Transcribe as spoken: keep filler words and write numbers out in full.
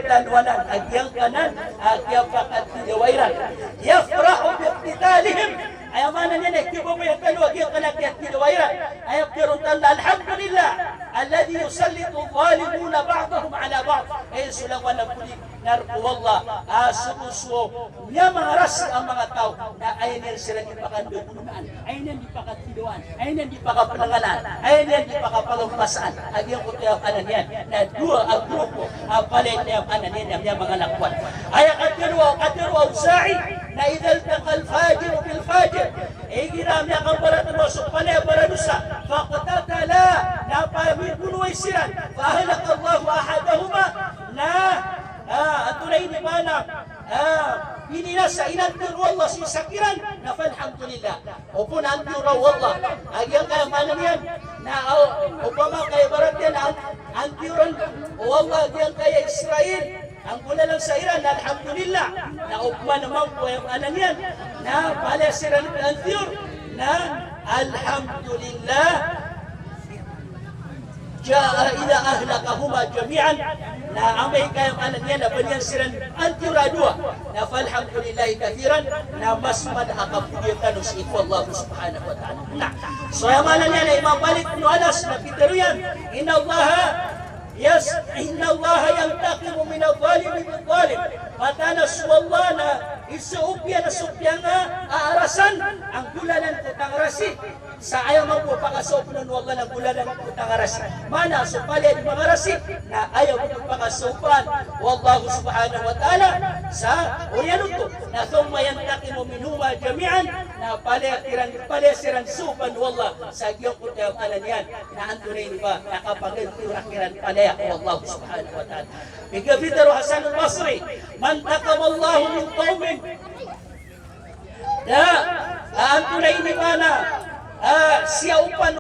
tano anan a giyangkanan a kiyapakathidawa iran. Yafrahu biqtitalihim. Aya maana niyan na kiyababaya tano a giyangkanan a kiyathidawa iran. Aya pitharo tano na, "Alhamdulillah alladhi yusallitu adh-dhalimina ba'dahum ala ba'd." Aya so langowan a podi na rk o Allah a so, so miyamangarasi a manga taw na aya niyan siran di pakandodonaan, aya niyan di pakatidawaan, aya niyan di pakapnanganaan, aya niyan di pakapalampasaan a giyangkoto a aya maana niyan na dowa a grupo a palaya a aya maana niyan na miyamangalakowan. Aya katharo, katharo o Awza'i na, "Idha iltaqal fajiru bil fajir." Igira miyakambaratmowa so palaya baradosa, faqtatala, na pamibonoay siran, fa ahlaka Allahu ahadahuma, na, ah, antonaa ini maana, ah, bininasa, inantiyor o Allah so isa kiran, na falhamdulillah. Opama na antiyor o Allah a giyangkaya, maana niyan na, ah, opama ka ibarat iyan a an-, antiyoran o Allah a giyangkaya Israel a nggolalan sa Iran, na alhamdulillah. Na opama na mambo a aya maana niyan na palaya siran antiyor, na alhamdulillah. Jaa idha ahlakahuma jami'an. Na amay ka aya maana niyan na ba niyan siran antiyor a dowa, na falhamdulillahi kathiran, na mas man a kapodiya tano sii ko Allah subhanahu wa ta'ala. Na so aya maana niyan na i Malik bin Anas na pitharo iyan, innallaha yas-, innallaha yantaqimu minadh-dhalimi bidh-dhalim. Mataan a so Allah na isoop iyan a so piyanga, a, arasan a nggolalan ko tangarasi. Sa aya mambo a pakasoopn o Allah na nggolalan ko tangarasi. Maana so palaya di mangarasi na aya mambo a pakasoopan o Allah subhanahu wa ta'ala. Sa oriyan oto na thumma yantaqimu minhuma jami'an, na palaya kiran, palaya siran soopan o Allah sa giyangkoto a aya maana niyan na antonaa ini ba, na kapagantiyoran kiran palaya o Allah subhanahu wa ta'ala. Pitharo o Hasan al-Basri, man taqamallahu min qawmin, da, ah, antonaa ini maana, ah, siyaopan